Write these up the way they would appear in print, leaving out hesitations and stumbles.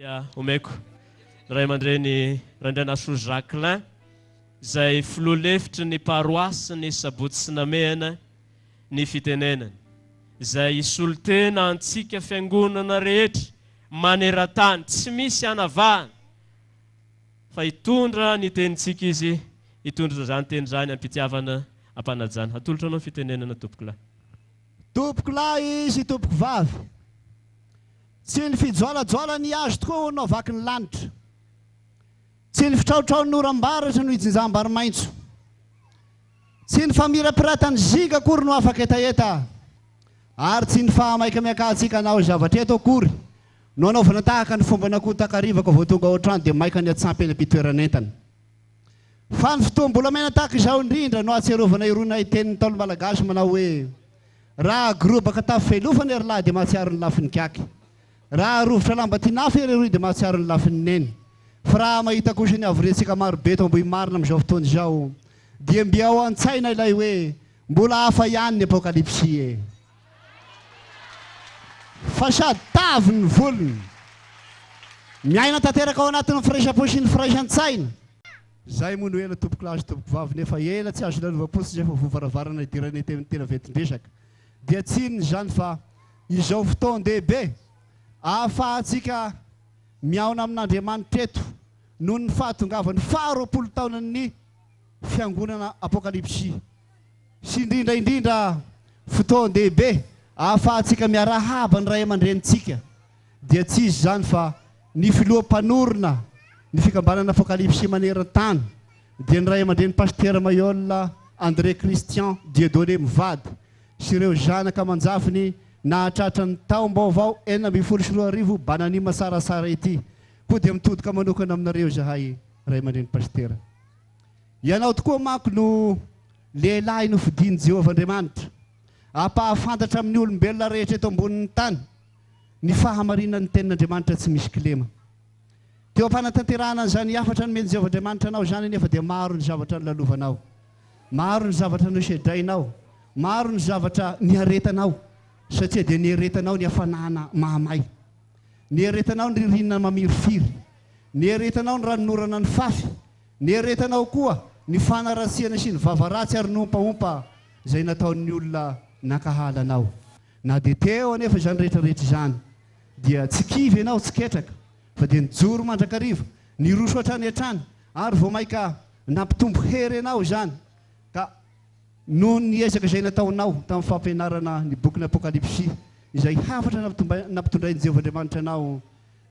Dia omeko ny ray aman-dreny Randrianasoa Jacquelin izay filoha lefitry ny paroasin'ny Sabotsy sy Namehana ny fitenenany, izay hisolo tena antsika fiangonana rehetra maneran-tany tsy misy anavahana fa hitondra ny tenintsika izy, hitondra izany teny izany am-pitiavana, am-panajana. Atolotra anao ny fitenenana tompokolahy. Tompokolahy sy tompokovavy, Tsy ny fijoalajoalan'ny hazo tokoa hono no havaky ny lanitra. Tsy ny fitraotraon'ny oram-baratra no hijinjam-bary maitso. Tsy ny famirapiratan'ny zinga akory no afaka hetaheta. Ary tsy ny fahamaika-miakahantsika hanao zavatra eto akory no anaovana tahaka ny fomban'akoho takariva ka vao tonga ao an-trano dia maika ny atsampy eny am-pitoeran'entana. Fa ny fotoam-bolamena tahaka izao indrindra no ahatsiarovana irony tenin'ny Ntaolo Malagasy manao hoe, Raha gorobaka tafo felofana ery lahy dia mahatsiaro ny lafiny kiaky. Raha rovitra lamba tinafo ery roy dia mahatsiaro ny lafiny neny. Fa raha mahita kosa ny havoriantsika maro be eto Ambohimarina amin'izao fotoana izao dia mby ao an-tsaina ilay hoe mbola hafa ihany ny apokalypsy e! Fa sady tavy ny volony. Miaina tanteraka ao anatin'ny firaisam-po sy ny firaisan-tsaina. Zay moa no ela tompokolahy sy tompokovavy nefa ela tsy azo lalovam-potsiny zay fa voa varavarana idirana ety amin'ny tena ventin-dresaka. Dia tsy inona izany fa izao fotoan-dehibe ahafahantsika mihaona amin'Andriamanitra eto noho ny fahatongavan'ny faha 20 taonan'ny Fiangonana Apokalypsy sy indrindra indrindra fotoan-dehibe ahafahantsika miarahaba ny ray aman-drenintsika dia tsy iza izany fa ny filoha mpanorina ny fikambanana Apokalypsy maneran-tany dia ny ray aman-dreny Pasitera Mailhol André Christian Dieudonné mivady sy ireo zanaka aman-jafiny nahatratra ny taom-baovao 2016 Bananima Tsaratsara ity koa dia mitodika manokana aminareo izahay ray aman-dreny Pasitera. Ianao tokoa manko no lehilahy nofidin'i Jehovah Andriamanitra hampahafantatra amin'ny olombelona rehetra eto ambonin'ny tany ny fahamarinan'ny Tenin'Andriamanitra tsy misy kilema. Teo am-panatanterahana an'izany hafatra nomen'i Jehovah Andriamanitra anao izany anefa dia maro ny zavatra nolalovanao, maro ny zavatra nosedrainao, maro ny zavatra niaretanao, satria dia nieretanao ny hafanana mahamay, nieretanao ny ririnina mamirifiry, nieretanao ny ranonorana nifafy, nieretanao koa ny fanaratsiana sy ny vava ratsy ary ny ompaompa izay nataon'ny olona nankahala anao. Na dia teo anefa izany rehetra rehetra izany dia tsy kivy ianao, tsy ketraka, fa dia nijoro mandrakariva, niroso hatrany hatrany ary vao mainka nampitombo hery anao izany ka noho ny ezaka izay nataonao tamin'ny fampianarana ny bokin'ny Apokalypsy izay hafatra nampitondrain'i Jehovah Andriamanitra anao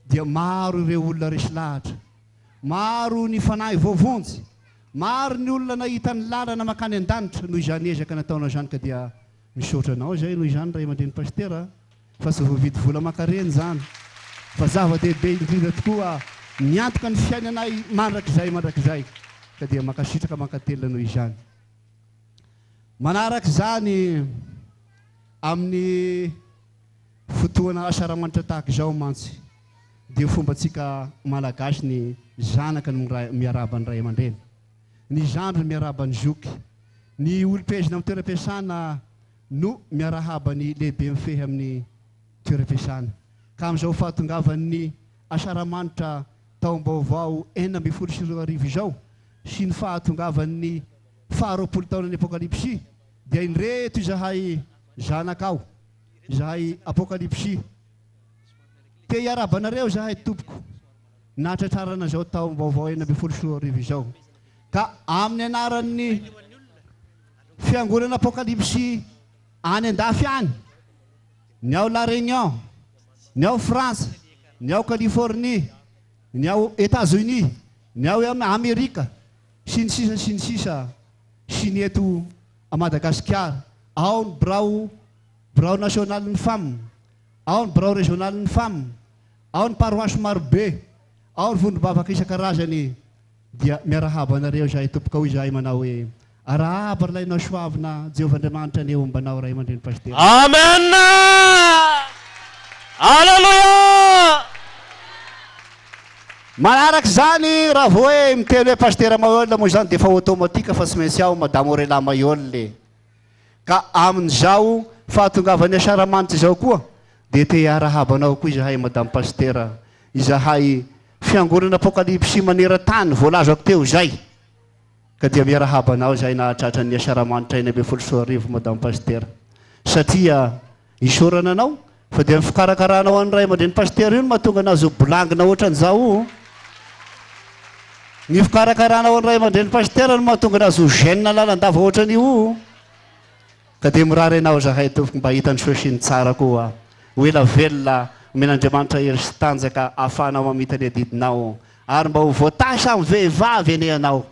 dia maro ireo olona resy lahatra, maro ny fanahy voavonjy, maro ny olona nahita ny lalana mankany an-danitra noho izany ezaka nataonao izany ka dia Misaotra anao izay noho izany ray aman-dreny Pasitera a! Fa tsy voavidy vola aman-karena izany fa zava-dehibe indrindra tokoa miantoka ny fiainanay mandrakizay mandrakizay ka dia mankasitraka mankatelina noho izany. Manaraka izany amin'ny fotoana asaramanitra tahaka izao mantsy dia fombantsika Malagasy ny zanaka no miarahaba ny ray aman-dreny, ny zandry miarahaba ny zoky, Ny olom-pehezina amin'ny toeram-piasana no miarahaba ny lehibe mifehy amin'ny toeram-piasana. Ka amin'izao fahatongavan'ny Asaramanitra taom-baovao 2016 izao sy ny fahatongavan'ny faha 20 taonan'ny Apokalypsy dia indreto izahay zanakao, izahay Apokalypsy. Te hiarahaba anareo izahay tompoko nahatratrarana izao taom-baovao 2016 izao. Ka amin'ny anaran'ny Fiangonana Apokalypsy any an-dafy any, ny ao La Réunion, ny ao Frantsa, ny ao Californie, ny ao Etats-Unis, ny ao Amerika, sy ny sisa sy ny sisa, sy ny eto a Madagasikara, ao ny birao birao nasionalin'ny fam, ao ny birao rezionalin'ny fam, ao ny paroasy marobe, ao ny vondrom-bavaka isan-karazany. Dia miarahaba anareo izahay tompoko hoy izahay manao hoe arahaba ry lainao soavina Jehovah Andriamanitra anie homba anao ray aman-dreny Pasitera. Amen! Alléluia! Manaraka izany raha vao hoe miteny hoe Pasitera Mailhol moa izany dia efa automatique fa tsy maintsy ao Madame Auréla Mailhol e! Ka amin'izao fahatongavan'ny asaramanitra izao koa dia te hiarahaba anao koa izahay Madame Pasitera. izahay Fiangonana Apokalypsy maneran-tany voalazako teo izay. Ka dia miarahaba anao izahay nahatratra ny Asaramanitra 2016 Madame Pasitera. Satria isaorana anao fa dia ny fikarakaranao an'ny ray aman-dreny Pasitera io no mahatonga anazy ho bolangina ohatran'izao. Ny fikarakaranao an'ny ray aman-dreny Pasitera no mahatonga anazy ho jeune lalandava ohatran'io. Ka dia mirary anao izahay tompoko mba hahita ny soa sy ny tsara koa. Ho ela velona, omen'Andriamanitra hery sy tanjaka ahafahanao mamita ny adidinao. Ary mba ho voatahy samy vehivavy anie ianao.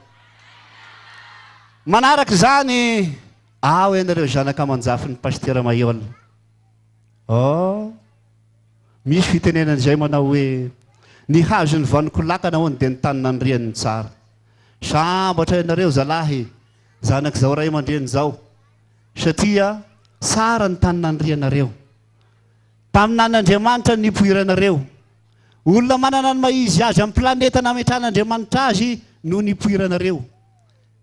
Manaraka izany, ao ianareo zanaka aman-jafin'ny Pasitera Mailhol. Oh! Misy fitenenana izay manao hoe, Ny hazon'ny vanon-kolakana hono dia ny tany nandriany ny tsara. Sambatra ianareo zalahy zanak'izao ray aman-dreny izao, satria tsara ny tany nandrianareo. Mpaminanin'Andriamanitra no nipoiranareo. Olona manana ny maha izy azy amin'ny planeta nametrahan'Andriamanitra azy no nipoiranareo.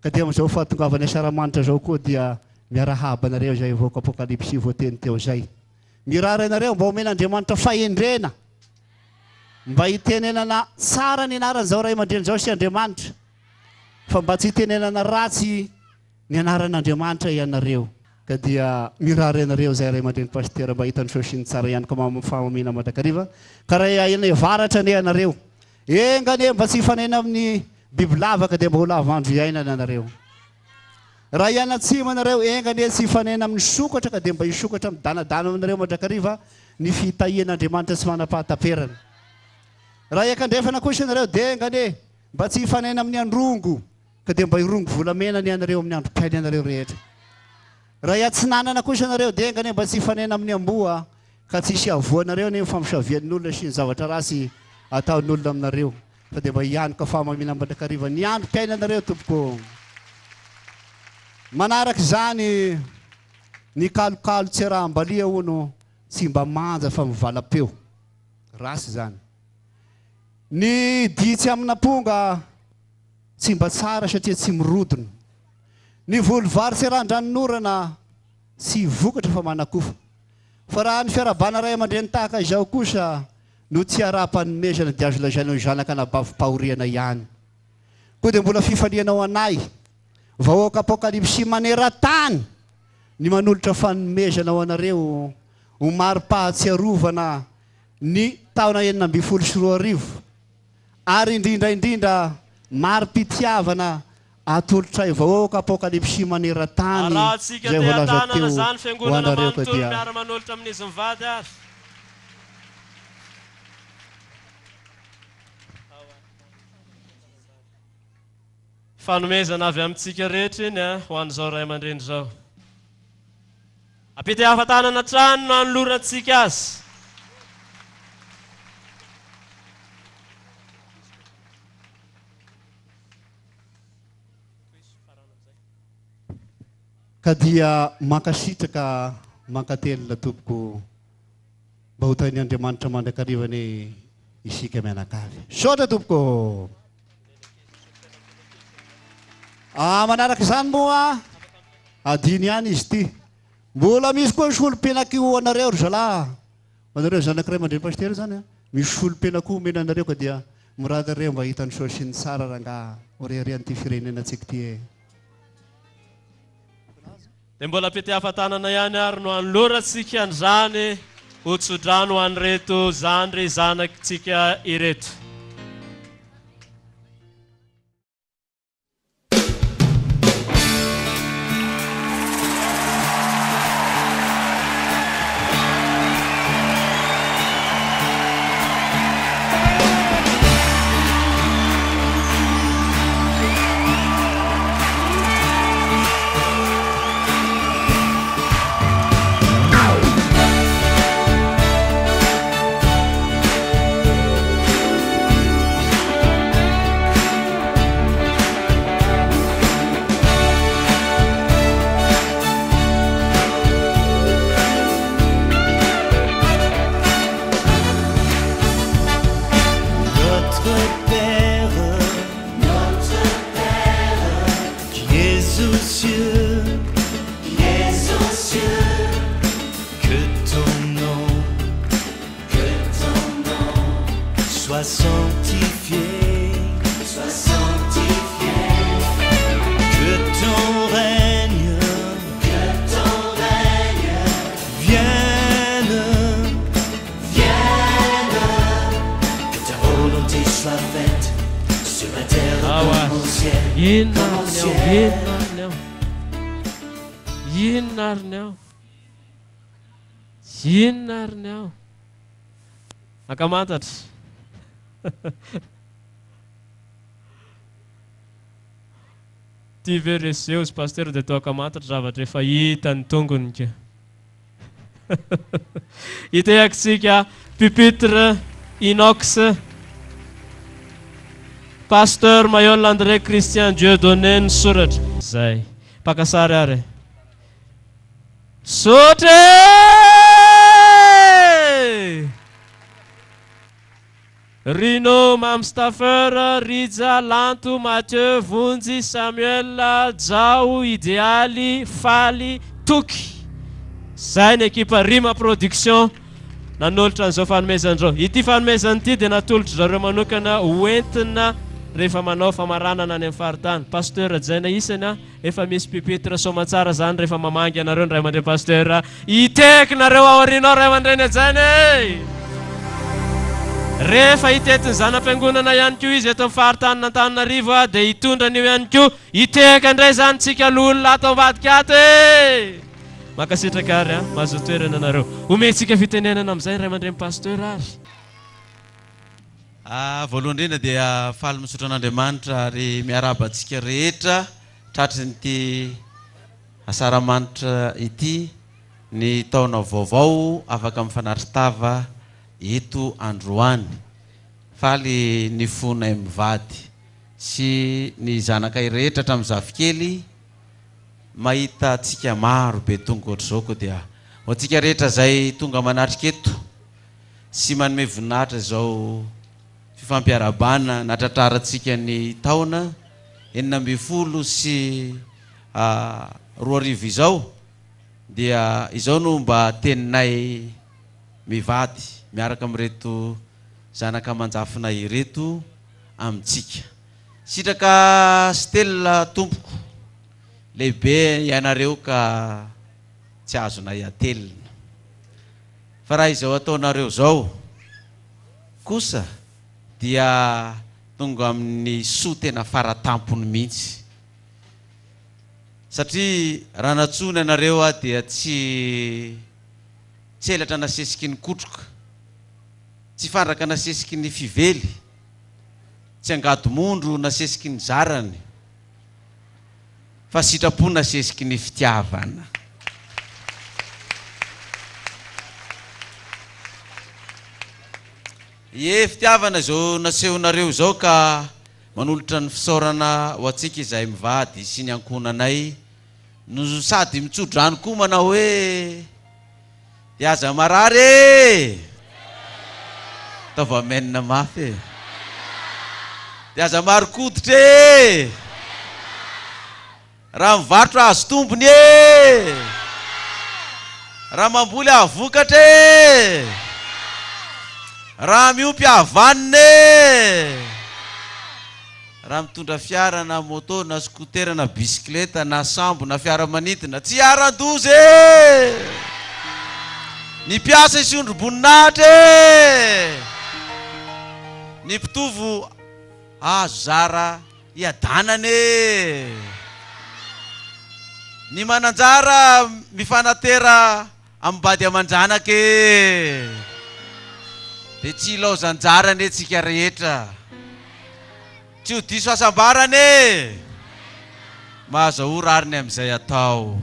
Ka dia amin'izao fahatongavan'ny Asaramanitra izao koa dia miarahaba anareo izay vahoaka Apokalypsy voateny teo izay. Mirary anareo mba homen'Andriamanitra fahendrena mba hitenenana tsara ny anaran'izao ray aman-dreny izao sy Andriamanitra fa mba tsy hitenenana ratsy ny anaran'Andriamanitra ianareo. Ka dia mirary anareo izay ray aman-dreny Pasitera mba hahita ny soa sy ny tsara ihany koa maha fahamamiana mandrakariva ka raha eny avaratra anie ianareo enga anie mba tsy hifanena amin'ny bibilava ka dia mba ho lava andro iainana ianareo. Raha hianatsimo ianareo enga anie tsy hifanena amin'ny sokatra ka dia mba hisokatra midanadana aminareo mandrakariva ny fitahian'Andriamanitra tsy manam-pahataperana. Raha hiakandrefana kosa ianareo dia enga anie mba tsy hifanena amin'ny androngo Ka dia mba hirongo volamena anie ianareo amin'ny androm-piainanareo rehetra. Raha hiatsinanana kosa ianareo, dia enga anie mba tsy hifanena amin'ny amboa, ka tsy hisy havoanareo anie ny famosavian'olona sy ny zavatra ratsy ataon'olona aminareo, fa dia mba hianoka fahamamiana mandrakariva ny androm-piainanareo, tompoko. Manaraka izany, ny kalokalo tsy araham-baliha hono tsy mba manja fa mivalam-peo. Ratsy izany. Ny dihy tsy amin'amponga. Tsy mba tsara satria tsy mirodona. Ny voly vary tsy arahan-dranonorana tsy vokatra fa manakofa. Fa raha ny fiarahabana ray aman-dreny tahaka izao kosa no tsy araham-panomezana dia azo lazaina ho zanaka anabavim-pahoriana ihany. Koa dia mbola fifaliana ho anay, vahoaka Apokalypsy maneran-tany, ny manolotra fanomezana ho anareo ho mari-pahatsiarovana ny taona 2016. Ary indrindra indrindra mari-pitiavana atolotray vahoaka Apokalypsy maneran-tany Arahantsika izay voalaza teha-tanana teo izany ho fiangonana anareo ka manontolo dia. miara-manolotra amin'izy mivady ary. Fanomezana avy amintsika rehetra iny ho an'izao ray aman-dreny izao. Ampitehavan-tanana hatrany no anolorantsika azy. Ka dia mankasitraka mankatelina tompoko mba ho tahin'i Andriamanitra mandrakariva anie isika mianakavy. Misaotra tompoko. Ah, manaraka izany moa adino ihany izy ity. Mbola misy koa ny solom-penaky ho anareo ry zalahy. Ho anareo zanaky ray aman-dreny pasitera izany a. Misy solom-pena koa omena anareo ka dia mirary anareo mba hahita ny soa sy ny tsara rangaha ho reharehan'ity firenenantsika ity e. Dia mbola am-pitiavan-tanana ihany ary no anolorantsika an'izany ho tsodrano ho an'ireto zandry zanakitsika ireto. sanctifié, sois sanctifié. Que ton règne, que ton règne vienne, vienne. Que ta volonté soit faite sur la terre Awa. comme au ciel, Inona comme au ary ny ao? ciel. Inona ary ny ao? Inona ary ny ao? Inona ary ny ao? Ankamantatra. Ty ve ry Zeus pasteur dia toa ankamantatra zavatra efa hita ny tongony ka. Itehakintsika pupitre inox. Pasteur Mayol André Christian Dieudonné ny soratra. Zay. Mpaka sary ary. Sotra e! Rino, Mamy Staffer, Rija, Lanto, Mathieu, Vonjy, Samuel, Jao, Idealy, Faly, Toky. Zay ny ekipa Rima Production nanolotra an'izao fanomezana izao. Ity fanomezana ity dia natolotry zareo manokana hoentina rehefa manao famaranana any amin'ny faritany. Pasteur Jaina isany a, efa misy pupitre soamantsara zany rehefa mamangy anareo ny ray aman-dreny pasteur. Hitehaky nareo ao aoriana ao ray aman-dreny Hajaina e! Rehefa hitety ny zana-piangonana ihany koa izy eto amin'ny faritanin'Antananarivo a, dia hitondra an'io ihany koa. Hitehaka indray izany tsika loholona ato ambadika ato e! Mankasitraka ary a, mahazo toerana nareo. Omentsika fitenenana amin'izay ny ray aman-dreny pasteur ary. Voalohany indrindra dia faly misaotra an'Andriamanitra ary miarahaba antsika rehetra tratrin'ity asaramanitra ity ny taona vaovao afaka mifanatri-tava eto androany. Faly ny fonay mivady sy ny zanakay rehetra hatramin'ny zafikely mahita antsika maro be tonga ohatr'izao koa dia ho antsika rehetra izay tonga manatrika eto sy manome voninahitra izao fifampiarahabana natratrarantsika ny taona 2016 izao dia izao no mba teninay mivady miaraka amin'ireto zanaka aman-jafina ireto amintsika. Sitraka sy telina tompoko, lehibe ianareo ka tsy azonay atelina. Fa raha izao ataonareo izao kosa dia tonga amin'ny soa tena faratampony mihitsy. Satria raha nantsoina ianareo aho dia tsy tselatra nasesiky ny kotroka, tsy fandraka nasesiky ny fively, tsy angadimondro nasesiky ny zarany, fa sitrapo nasesiky ny fitiavana. Ie, fitiavana izao nasehonareo izao ka manolotra ny fisaorana ho antsika izahay mivady sy ny ankohonanay no sady mitso-drano koa manao hoe dia aza marary e! Ataovy amen mafy e! Dia aza marokoditra e! Raha mivarotra hahazo tombony e! Raha mamboly hahavokatra e! Raha miompy hahavanona e! Raha mitondra fiara na moto na scooter na bisikileta na sambo na fiaramanidina tsy hiharan-doza e! Ny mpiasa hisondro-boninahitra e! Ny mpitovo hahazo zara hiadanana e! Ny mananjara mifanatera amim-bady aman-janaka e! Dia tsy hilaozan-jara anie tsika rehetra. Tsy ho diso hasambarana e! Mahazahoa rariny amin'izay atao.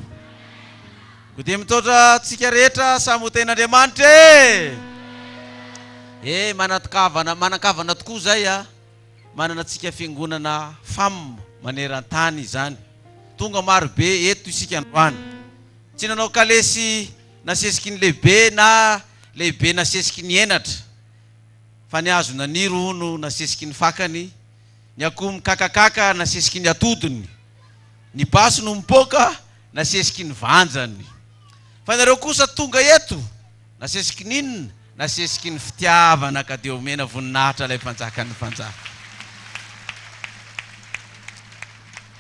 Koa dia misaotra antsika rehetra samy ho tenin'Andriamanitra e! E, manan-kavana, manan-kavana tokoa izay a! Manana antsika fiangonana fam maneran-tany izany. Tonga maro be eto isika androany. Tsy nanao kalesy nasesiky ny lehibe na lehibe nasesiky ny henatra, fa ny hazo naniry hono nasesiky ny fakany, ny akoho mikakakaka nasesiky ny atodiny, ny basy no mipoaka nasesiky ny vanjany. Fa nareo kosa tonga eto nasesiky ny inona? Nasesiky ny fitiavana ka dia omena voninahitra ilay Mpanjakan'ny mpanjaka.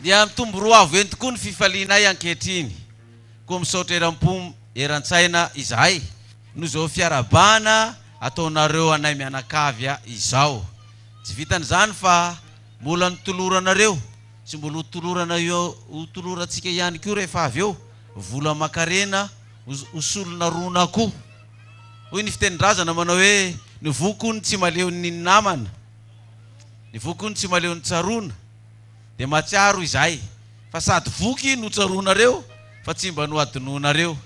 Dia mitombo roa avo heny tokoa ny fifalianay ankehitriny. Koa misaotra eram-po eran-tsaina izahay noho izao fiarahabana ataonareo anay mianakavy izao. Tsy vitan'izany fa mbola notoloranareo sy mbola hotolorana hotolorantsika ihany koa rehefa avy eo vola aman-karena ho solona ron'akoho. Hoy ny fitenin-drazana manao hoe ny voky hono tsy mahaleo ny namana, ny voky hono tsy mahaleo ny tsaroana. Dia mahatsiaro izahay fa sady voky no tsaroanareo fa tsy mba nohadinoinareo.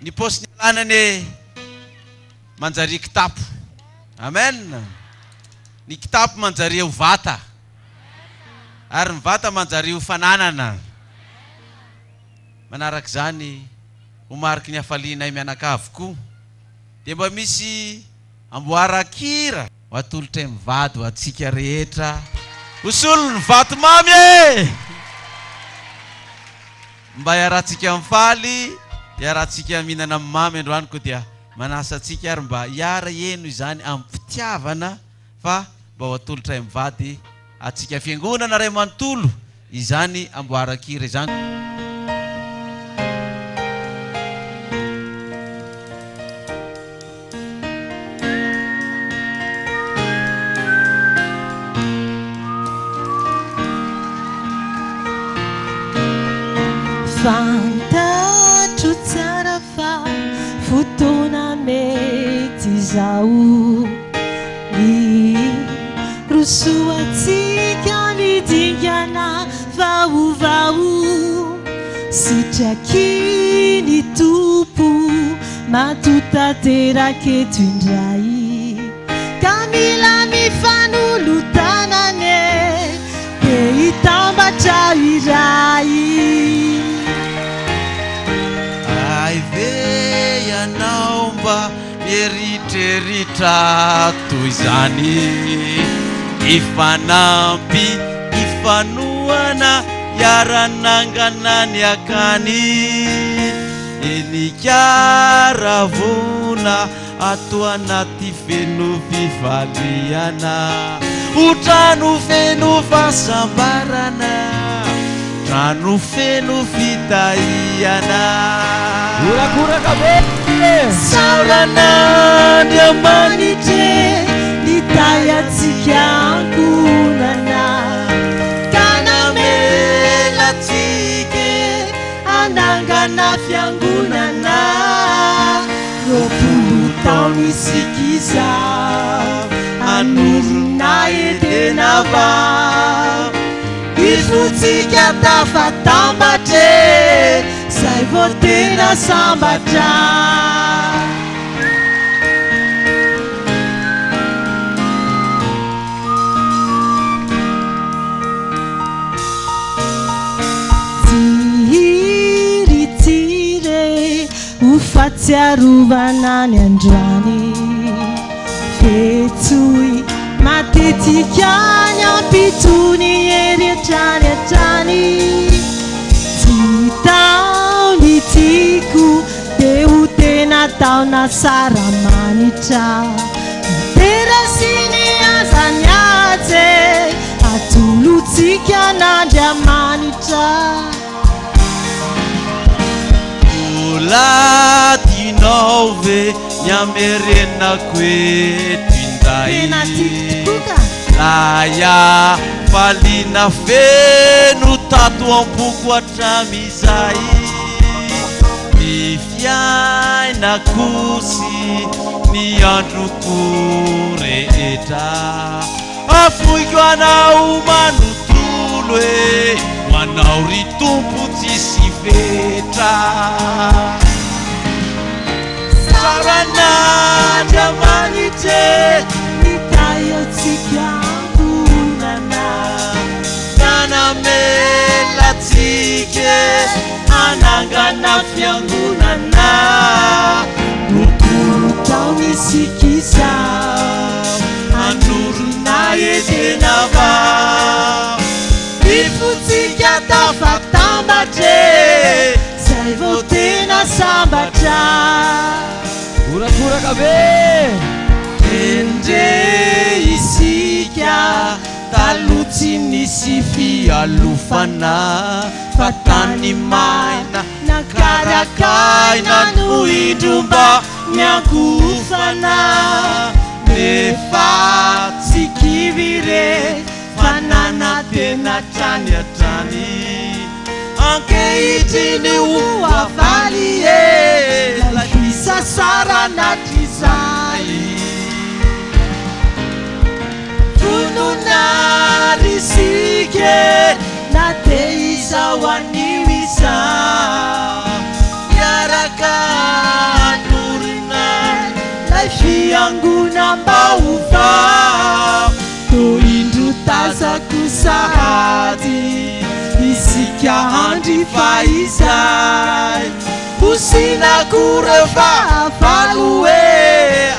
Ny paosy nialana anie manjaria kitapo. Amen! Ny kitapo manjaria ho vata. Ary ny vata manjaria ho fananana. Manaraka izany, ho mariky ny hafalianay mianakavy koa, dia mba misy amboaran-kira ho atolotray mivady ho antsika rehetra ho solon'ny vatomamy e! Mba hiarahantsika mifaly, hiarahantsika mihinana ny mamy androany koa dia manasa antsika ary mba hiara-heno izany amim-pitiavana fa mba ho atolotray mivady Antsika Fiangonana iray manontolo izany amboaran-kira izany. Fantatro tsara fa fotoana mety izao. Hirosoantsika ny dingana vaovao. Sitraky ny Tompo matoa tanteraka eto indray. Ka mila mifanolo-tanana e, dia hitambatra iray. Hay ve ianao mba Mieritreritra toy izany, hifanampy, hifanohana, hiara-nangana ny akany. Eny-karavona ato anaty feno fifaliana, ho trano feno fahasambarana, trano feno fitahiana. Horakoraka be! Isaorana Andriamanitra e, nitahy antsika ankohonana, ka namela antsika e, hanangana fiangonana. 20 taona isika izao, hanorina Edena vao. Izotsika tafatambatra e, zay vao tena sambatra. Tsiry re ho fahatsiarovana ny androany. Fetsoy matetika ny ampitony hery hatrany hatrany. Tsy taony tiako dia ho tena taona tsara manitra. Ny tera sy ny aza ny atsy e, atolotsika an'Andriamanitra. Mbola tianao ve ny hamerenako eto indray? Tena tiako tokoa ka. Lay hafaliana feno tato am-poko hatramin'izay. Ny fiainako sy ny androko rehetra. Afoiko anao manontolo e, ho anao ry Tompo tsisy fetra. Isaorana Andriamanitra e, nitahy antsika ankohonana, ka namela antsika e, hanangana fiangonana. 20 taona isika izao. Hanorina Edena vao. Ny fontsika tafatambatra e, zay vao tena sambatra. Horakoraka be! Endre isika taloha tsy nisy fialofana fa tany maina nakarak'aina no indro mba niankofana nefa tsy kivy re fa nanantena hatrany hatrany ankehitriny ho havaly e lay fisasarana hatrizay. Vonona ary isika e na dia izao anio izao hiaraka hanorina ilay fiangonam-baovao Toa indro tazako sahady isika handry fahizay Hosina koa reo fahavalo e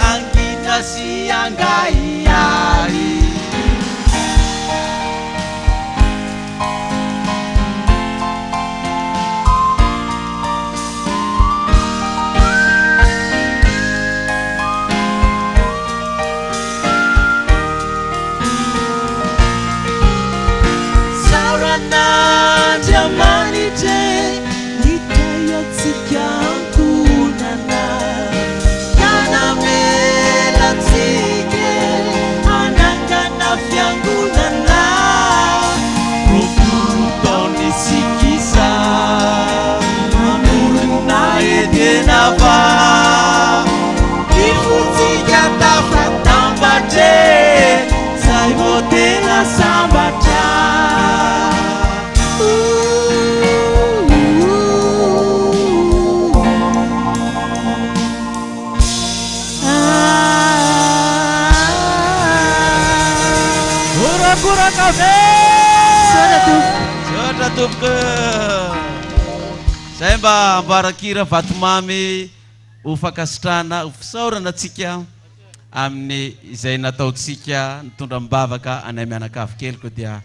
hangina sy hangahiahy. Saoran'Andriamanitra e, nitahy antsika ankohonana, ka namela antsika e, hanangana fiangonana. 20 taona isika izao, manorina Edena vao. Ny fontsika tafatambatra e, zay vao tena sambatra. Horakoraka be! Misaotra tompoko. Misaotra tompoko. Zay mba amboaran-kira vatomamy ho fankasitrahana, ho fisaorana antsika amin'ny izay nataontsika nitondra am-bavaka anay mianakavy kely koa dia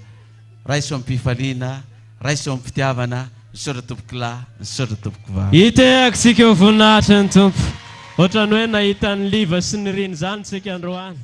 raiso am-pifaliana, raiso am-pitiavana, misaotra tompokolahy, misaotra tompokovavy. Hitehaka isika ho voninahitry ny Tompo. Ohatran'ny hoe nahita an'i Liva sy Nirina izany isika androany.